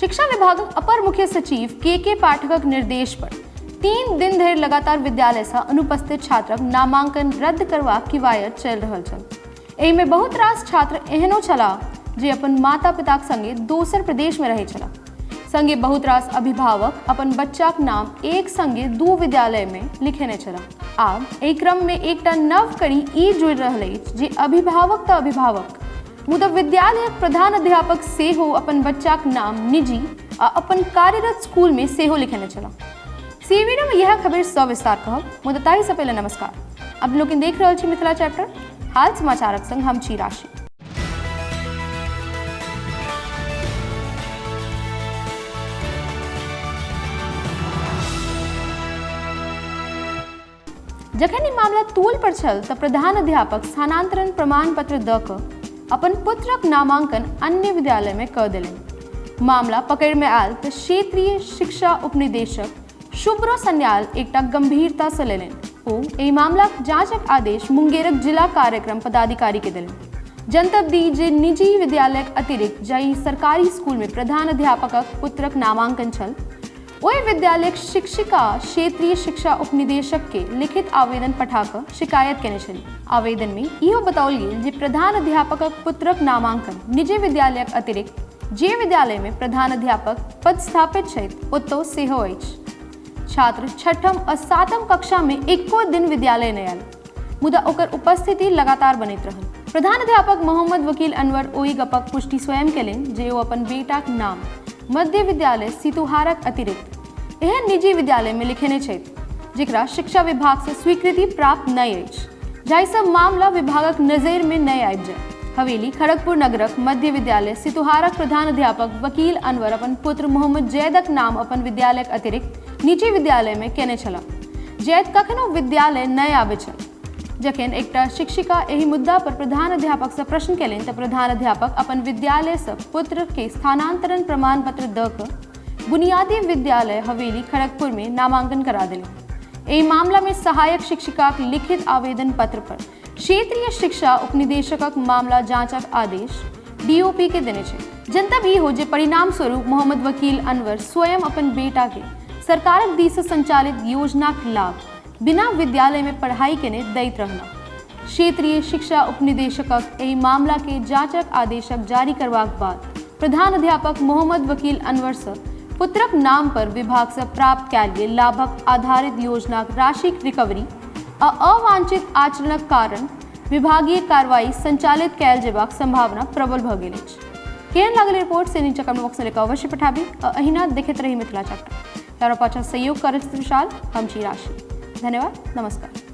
शिक्षा विभागक अपर मुख्य सचिव के के पाठकक निर्देश पर 3 दिन धरि लगातार विद्यालय सँ अनुपस्थित छात्रक नामांकन रद्द करबाक किवायत चलि रहल छल। एहि मे बहुत रास छात्र एहनो छलाह जे अपन माता-पिताक संगे दोसर प्रदेश मे रहैत छलाह। संगे बहुत रास अभिभावक अपन बच्चाक नाम एक संगे 2 विद्यालय मे लिखेने छलाह। आब एहि क्रम मे एकटा नव कड़ी ई जुड़ि रहल अछि जे अभिभावक तऽ अभिभावक मुदा विद्यालयक प्रधान अध्यापक सेहो अपन बच्चाक नाम निजी आ अपन कार्यरत स्कूल मे सेहो लिखेने छलाह। सीवीडी मे इएह खबरि सविस्तार कहब, मुदा ताहि सँ पहिले नमस्कार। अब लोकनि देख रहल छी मिथिला चैप्टर हाल समाचारक संग हम छी राशि। जखन ई मामला तूल पर छल तऽ प्रधान अध्यापक स्थानांतरण प्रमाण पत्र दऽ कऽ अपन पुत्रक नामांकन अन्य विद्यालय मे कऽ देलनि। मामला पकड़ि मे आयल तऽ क्षेत्रीय शिक्षा उपनिदेशक शुभ्रो सन्याल एकटा गंभीरता सँ लेलनि। ओ एहि मामलाक जांचक आदेश मुंगेरक जिला कार्यक्रम पदाधिकारी के देलनि। जनतब दी जे निजी विद्यालयक अतिरिक्त जाहि सरकारी स्कूल मे प्रधान अध्यापकक पुत्रक नामांकन छल, ओहि विद्यालयक शिक्षिका क्षेत्रीय शिक्षा उपनिदेशक के लिखित आवेदन पठा कऽ शिकायत केने छली। आवेदन मे इहो बताओल गेल जे प्रधान अध्यापकक पुत्रक नामांकन निजी विद्यालयक अतिरिक्त जे विद्यालय मे प्रधान अध्यापक पदस्थापित छथि ओतौ सेहो अछि। छात्र छठम आ सातम कक्षा मे एको दिन विद्यालय नहि आयल, मुदा ओकर उपस्थिति लगातार बनैत रहल। प्रधान अध्यापक मोहम्मद वकील अनवर ओहि गपक पुष्टि स्वयं केलनि जे ओ अपन बेटाक नाम मध्य विद्यालय सितुहारक अतिरिक्त एहन निजी विद्यालय मे लिखेने छथि जेकरा शिक्षा विभाग सँ स्वीकृति प्राप्त नहि अछि, जाहि सँ मामला विभागक नजरि मे नहि आबि जाय। हवेली खड़गपुर नगरक मध्य विद्यालय सितुहारक प्रधान अध्यापक वकील अनवर अपन पुत्र मोहम्मद जैदक नाम अपन विद्यालयक अतिरिक्त निजी विद्यालय मे केने छलाह। जैद कखनो विद्यालय नहि आबैत छल। जखन एकटा शिक्षिका एहि मुद्दा पर प्रधान अध्यापक सँ प्रश्न केलनि तऽ प्रधान अध्यापक अपन विद्यालय सँ पुत्र के स्थानांतरण प्रमाण पत्र दऽ कऽ बुनियादी विद्यालय हवेली खड़गपुर मे नामांकन करा देलनि। एहि मामला मे सहायक शिक्षिकाक लिखित आवेदन पत्र पर क्षेत्रीय शिक्षा उपनिदेशकक मामला जांचक आदेश डीओपी के देने छै। जनतब ई हो जे परिणाम स्वरूप मोहम्मद वकील अनवर स्वयं अपन बेटा के सरकारक दिस सँ संचालित योजनाक लाभ बिना विद्यालय मे पढ़ाई केने दैत रहलाह। क्षेत्रीय शिक्षा उपनिदेशकक एहि मामला के जांचक आदेशक जारी करबाक बाद प्रधान अध्यापक मोहम्मद वकील अनवर सँ पुत्रक नाम पर विभाग सँ प्राप्त कयल गेल लाभक आधारित योजनाक राशिक रिकवरी आ अवांछित आचरणक कारण विभागीय कार्रवाई संचालित कयल जेबाक संभावना प्रबल भऽ गेल अछि। केहन लागल रिपोर्ट से नीचा कमेंट बॉक्स में लिख अवश्य पठाबी आ अहिना देखैत रही मिथिला चैप्टर। तारा पाछा सहयोग करैत विशाल, हम छी राशि। धन्यवाद, नमस्कार।